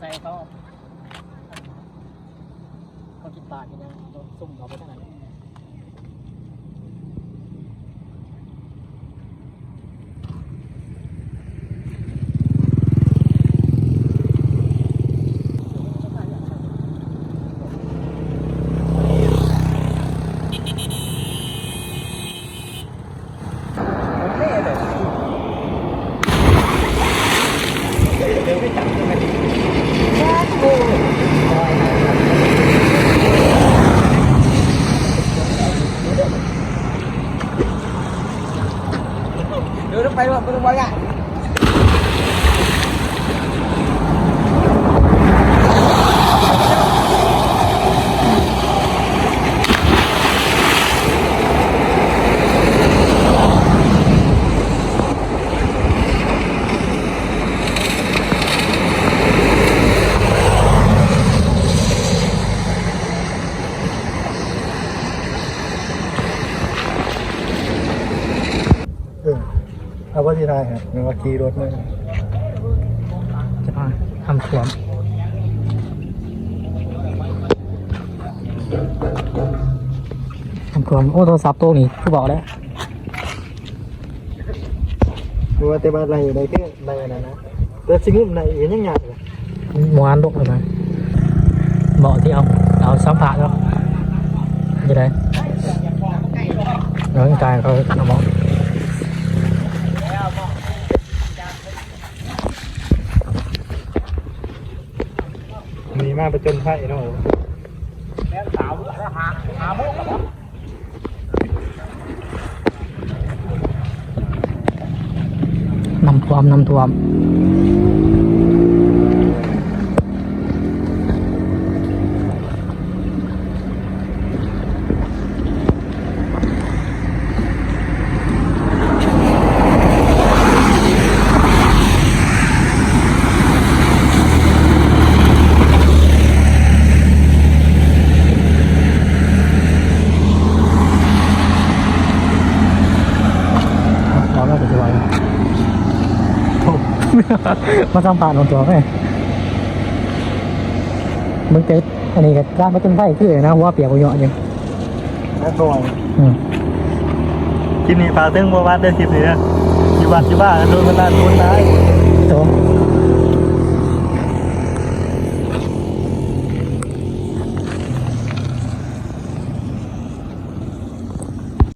ໃສ່ເຂົາ ເຂົາກິນປາກິນຫຍັງ ເຂົາຊຸ່ມເຂົາໄປທາງນັ້ນ. ເອີ ເອົາບໍ່ຊິຖ່າຍໃຫ້ ແມ່ນວ່າຂີ່ລົດມາ ຈະພາ ນ້ຳຖ້ວມ ນ້ຳຖ້ວມ. ໂອ້ ໂທລະສັບໂຕນີ້ຄືເວົ້າແລ້ວ ບໍ່ວ່າແຕ່ວ່າໄລ່ໄດ້ຄືໄລ່ອັນນັ້ນນະ ແຕ່ຊິງຸ້ມໄດ້ກໍຍັງຍາກເລີຍ. ບໍ່ທັນດົກເລີຍນະ ເບາະທີ່ເອົາ ເອົາສຳພາດເນາະ ເປັນຈັ່ງໃດ ເອົາກາຍເຂົາເອົາເບາະ ນີ້ມາປະຈົນໄພເນາະ. ນ້ຳຖ້ວມ ນ້ຳຖ້ວມ. ເວົ້າແລ້ວກໍຊິເວົ້າ ໂອ້ ມາສຳພາດນ້ອງຕົວເອີຍ ເບິ່ງແຕ່ ອັນນີ້ກໍການປະຈົນໄພຄືນະ ຫົວປຽກຫົວເຍາະຢູ່ ແລ້ວກໍ ອືມ ຄລິບນີ້ຝາກເຖິງບໍ່ບາດເດີ ຄລິບນີ້ເດີ ຢູ່ວັດຢູ່ວາໂດນບັນດານບຸນຫຼາຍ ໂຕ